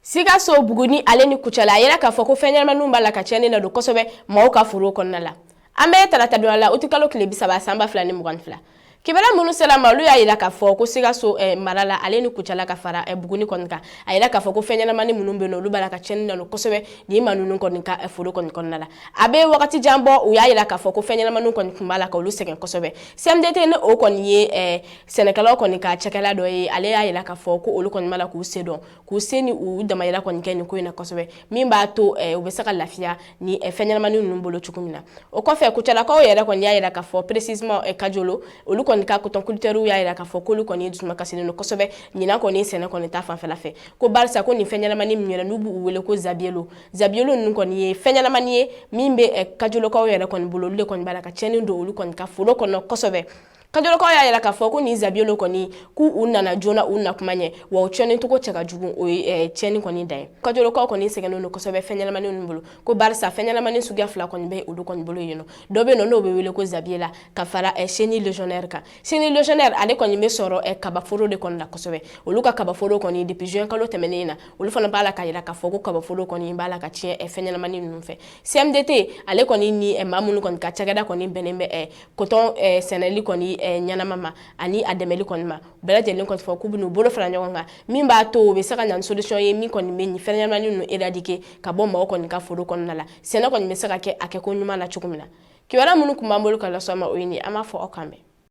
Sikaso, Buguni ale ni Kucala, a yira k'a fɔ ko fɛn ɲɛnamaninw b'a la ka tiɲɛni na don kosɛbɛ maaw ka foro kɔnɔna la. An bɛ tarata don la, utikalo tile 30 san 2022. Kibaruya minnu sera ma, olu y'a yira k'a fɔ ko Sikaso mara la, ale ni Kucala ka fara Buguni kɔni kan, a yira k'a fɔ ko fɛn ɲɛnamani minnu bɛ yen, olu b'a la ka tiɲɛni na don kosɛbɛ nin maa ninnu kɔni ka foro kɔni kɔnɔna la. A bɛ wagati jan bɔ, u y'a yira k'a fɔ ko fɛn ɲɛnamaniw kɔni tun b'a la ka olu sɛgɛn kosɛbɛ. CMDT, ni o kɔni ye sɛnɛkɛlaw kɔni ka cakɛla dɔ ye, ale y'a yira k'a fɔ ko olu kɔni b'a la k'u se dɔn, k'u se ni u damayira kɔni kɛ nin ko in na kosɛbɛ, min b'a to u bɛ se ka lafiya ni fɛn ɲɛnamani ninnu bolo cogo min na. O kɔfɛ, Kucalakaw yɛrɛ kɔni y'a yira k'a fɔ, précisément Kajolo, olu kɔni ka coton culteurs y'a yira k'a fɔ k'olu kɔni dusuma kasilen don kosɛbɛ ɲinan kɔni sɛnɛ kɔni ta fanfɛla fɛ, ko barisa ko nin fɛn ɲɛnamani min yɛrɛ n'u b'u wele ko zabielo, zabielo ninnu kɔni ye fɛn ɲɛnamani ye min bɛ Kajolokaw yɛrɛ kɔni bolo, olu de kɔni b'a la ka tiɲɛni don olu kɔni ka foro kɔnɔ kosɛbɛ. Kajolokaw y'a yira k'a fɔ ko nin zabielo kɔni, k'u u nana joona, u na kuma ɲɛ wa, o tiɲɛni cogo cɛ ka jugu, o ye tiɲɛni kɔni dan ye. Kajolokaw kɔni sɛgɛnnen don kosɛbɛ fɛn ɲɛnamani ninnu bolo, ko barisa fɛn ɲɛnamani suguya fila kɔni bɛ olu kɔni bolo yen nɔ. Dɔ bɛ yen nɔ n'o bɛ wele ko zabiela, ka fara chenille légionnaire kan. Chenille légionnaire, ale kɔni bɛ sɔrɔ kabaforo de kɔni la kosɛbɛ. Olu ka kabaforo kɔni, depuis juin kalo tɛmɛnen na, olu fana b'a la ka yira k'a fɔ ko kabaforo kɔni b'a la ka tiɲɛ fɛn ɲɛnamani ninnu fɛ. CMDT, ale kɔni ni maa minnu kɔni ka cakɛda kɔni bɛnnen bɛ coton sɛnɛli kɔni ɲɛnama ma ani a dɛmɛli kɔni ma, u bɛɛ lajɛlen kɔni fɔ k'u bɛn'u bolo fara ɲɔgɔn kan, min b'a to u bɛ se ka na ni solution ye min kɔni bɛ nin fɛn ɲɛnamani ninnu éradiquer ka bɔ maaw kɔni ka foro kɔnɔna la, sɛnɛ kɔni bɛ se ka kɛ a kɛko ɲuman na cogo min na. Kibaruya minnu tun b'an bolo ka lase aw ma, o ye nin. An b'a fɔ aw k'an bɛn.